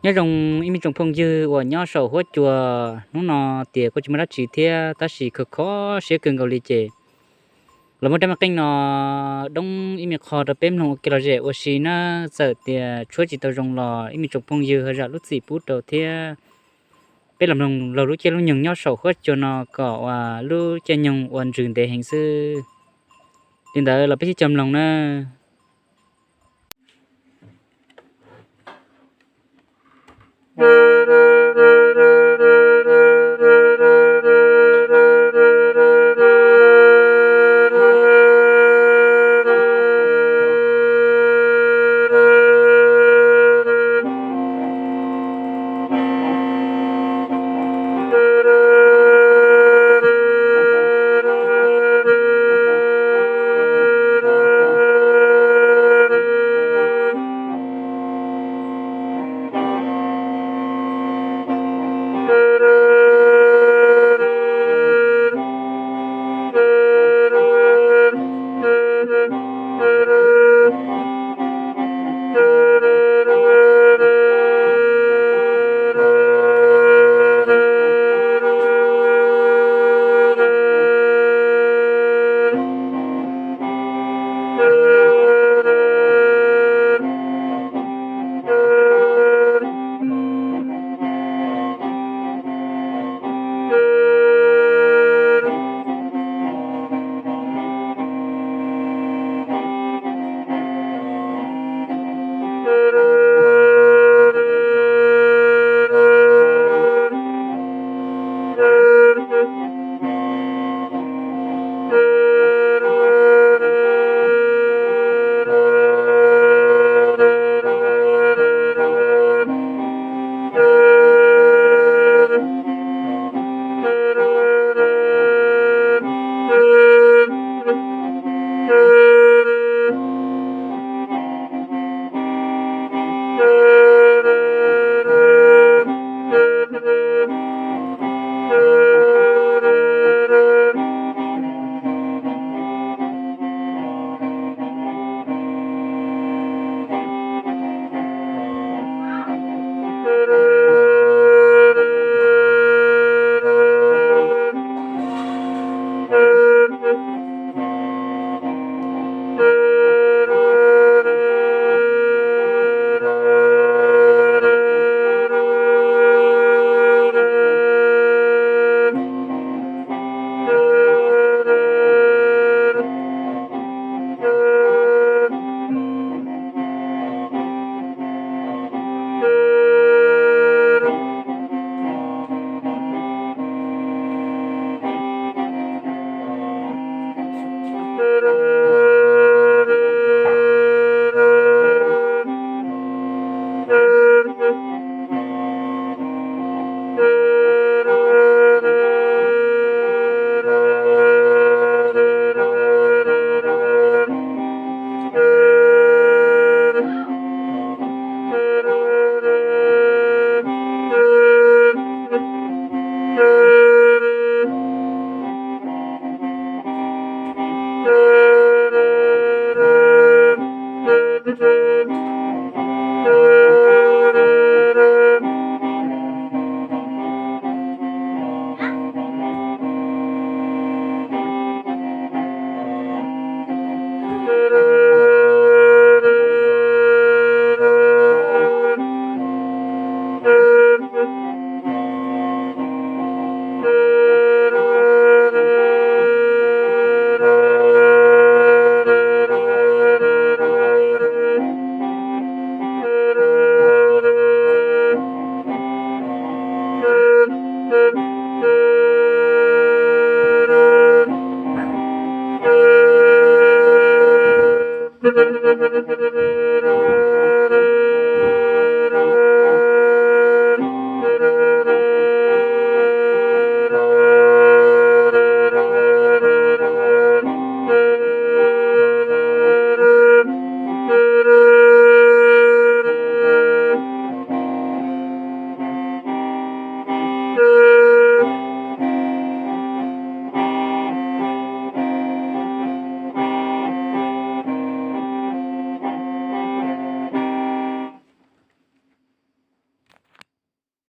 Nyob zoo ib me tsoom phooj ywg uas nyob saum huab cua, hnub no tias kuj tsis muaj dab tsi thiab tab sis kho kho siab kawg nkaus li ces los muaj rab me qeej no doob ib me qho rau peb mloog ua ke los zem ua si na. Txawm tias tshuab tsis tau zoo los ib me tsoom phooj ywg ho zam lub txim pub rau thiab. Peb los mloog laug lub caij lub nyoog nyob saum huab cua no kom uas lub caij nyoog uas ntsws ntev heev xwb. Li ntawd los peb sib cog mloog nawb.